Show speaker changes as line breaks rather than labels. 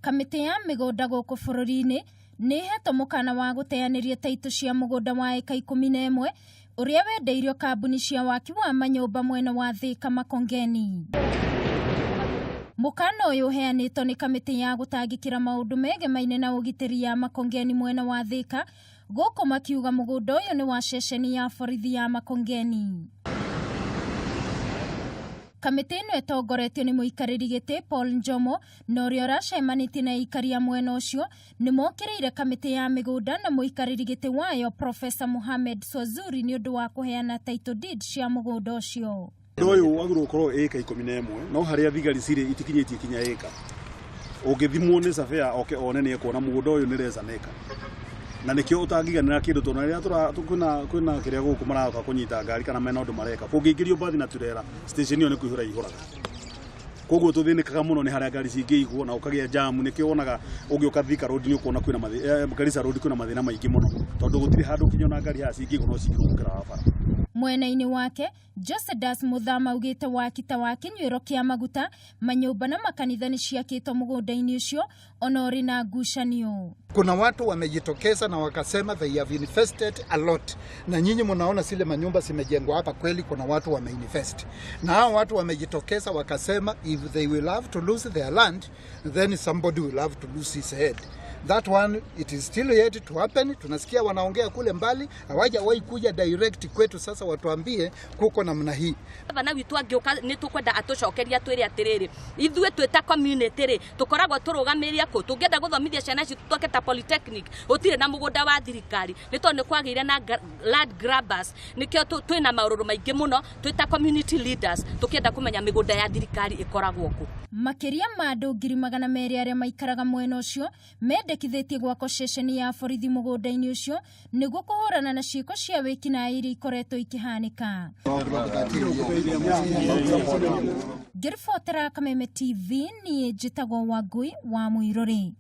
Kamĩtĩ ya mĩgũnda gũkũ bũrũri-inĩ nĩ ĩhetwo mũkana wa gũteanĩria taitũ cia mũgũnda wa ĩka 11 ũrĩa wendeirio kambuni cia waki wa manyũmba mwena wa Thika Makongeni. Mũkana ũyũ ũheanĩtwo nĩ kamĩtĩ ya gũtangĩkĩra maũndũ megemaine na ũgitĩri ya Makongeni mwena wa Thika, gũkũ makiuga mũgũnda ũyũ nĩ wa ceceni ya borithi ya Makongeni. Kamĩtĩ ĩno ĩtongoretio nĩ mũikarĩri gĩtĩ Paul Njomo na ũrĩa ũracemanĩtie na aikari a mwena ũcio nĩ mokĩrĩire kamĩtĩ ya mĩgũnda na mũikarĩri gĩtĩ wayo Professor Mohamed Swazuri nĩ ũndũ wa kũheana title deed cia mũgũnda ũcio.
Ũndũ ũyũ wagĩrĩirwo gũkorwo ĩka 11, no harĩa thigari cirĩ itikinyĩtie kinya ĩka. Ũngĩthimwo nĩ surveyor oke one nĩ ekuona mũgũnda ũyũ nĩ less than acre. Na nĩkĩo ũtangĩiganĩra kĩndũ tondũ rĩrĩa kwĩna kĩrĩa gũkũ maroka kũnyita ngari kana mena ũndũ mareka, kũngĩingĩrio mbathi na turera, station ĩyo nĩ kũihũra ĩihũraga. Koguo tũthĩnĩkaga mũno nĩ harĩa ngari cingĩigwo na ũkagĩa jamu. Nĩkĩo wonaga ũgĩũka Thika Road nĩ ũkuona kwĩna Garissa Road kwĩna mathĩna maingĩ mũno, tondũ gũtirĩ handũ kinya ona ngari haha cingĩigwo no cingĩrwo gũkĩra wa bara.
Mwena-inĩ wake Josedas Muthama augĩte waki ta wa kĩnyuĩro kĩa maguta, manyũmba na makanitha nĩ ciakĩtwo mũgũnda-inĩ ũcio ona ũrĩ na ngucanio.
Kuna watu wamejitokeza na wakasema they have invested a lot, na nyinyi mnaona zile manyumba zimejengwa hapa, kweli kuna watu wameinvest, na hao watu wamejitokeza wakasema if they will have to lose their land, then somebody will have to lose his head. That one, it is still yet to happen. Tunasikia wanaongea kule mbali, hawajawahi kuja direct kwetu sasa watuambie kuko namna hii.
Gavana witũ angĩũka nĩ tũkwenda atũcokeria twĩre atĩrĩrĩ, ithuĩ twĩ ta community rĩ, tũkoragwo tũrũgamĩrĩre kũ? Tũngĩenda gũthomithia ciana citũ twake ta polytechnic, gũtirĩ na mũgũnda wa thirikari nĩ tondũ nĩ kwagĩire na land grabbers. Nĩkĩo twĩna maũrũrũ maingĩ mũno twĩ ta community leaders tũkĩenda kũmenya mĩgũnda ya thirikari ĩkoragwo kũ.
Makĩria ma andũ 200,000 arĩa maikaraga mwena ũcio mendekithĩtie gwakwo ceceni ya borithi mũgũnda-inĩ ũcio nĩguo kũhũrana na ciĩko cia wĩkinaĩ iria ikoretwo ikĩhanĩka. Ngĩribotera Kameme TV, niĩ njĩtagwo Wangui wa Mũirũrĩ.